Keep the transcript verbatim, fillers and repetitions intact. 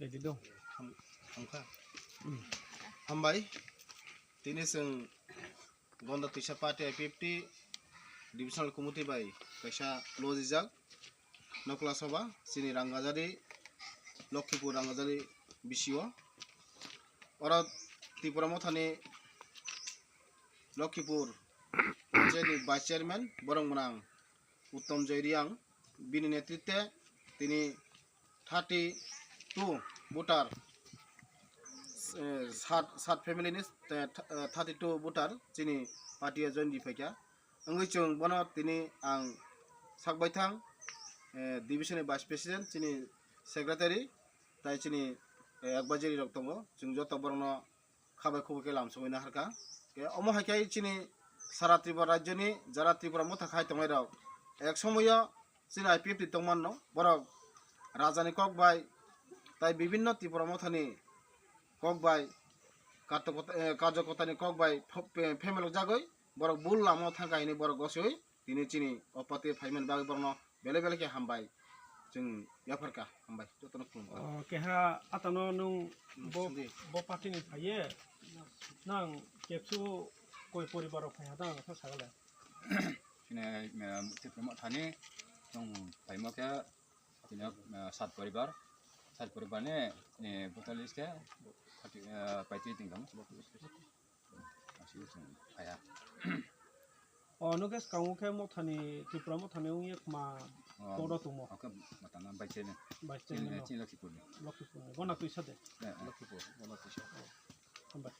Ready do. Ham-, hamkha. Hmm. Hambai. Tini chwng Gonda Twisa Party I P F T Divisional Committee bai kaisa lojijak nokla soba chini Rangajari, Lokhipur Rangajari bisio. Oro Tripura Mothani Lokhipur Panchayatni Vice Chairman borok mwnang Uttom Joy Reang bini netritwe tini thirty two voter, eh, sat, sat family ni, eh, th-, eh, thirty two voter chini party o join di phaikha. Wngwi chwng bono tini ang sak baithang, eh, division ni vice president, chini secretary, tai chini, eh, advisory rok tongo. Chwng joto borokno khabai khubui khe lamsogwi naharkha. Khe omo hai khe chini sara Tripura rajyoni jara Tripura motha khai tongnai rok ek somoyo chini I P F T tongmanno borok rajani kok bai tai bibinno Tripura mothani kok bai kartokota-, eh, karjokotani kok bai pho-, pe-, phemelok jagwi borok bul lama thangkha hini borok gosoi tini chini o party phaimani bagwi borokno belai belai khe hambai chwng yapharkha, hambai jotono khulumkha. O, keha atano nwng bo, Sindi. Bo party ni phaiye nang kepsu koi poribar rok phaiha tang sa sagale. Chini, eh, Tipra Mothani nwng phaimo khe chini, eh, sat poribar, sat poribar ni, eh, voter list khe thirty, eh, paitri tingtang. Aswk chwng phaiya. O, nwng khe swkango khe mothani, Tripura mothani wngya khma O, kodo tongmo. O khe matana bai chene. Bai chene Chini, no. Chini Lokhipurni. Lokhipurni. Gona twisa de. Eh, eh. Lokhipur, gona twisa. O, hambai.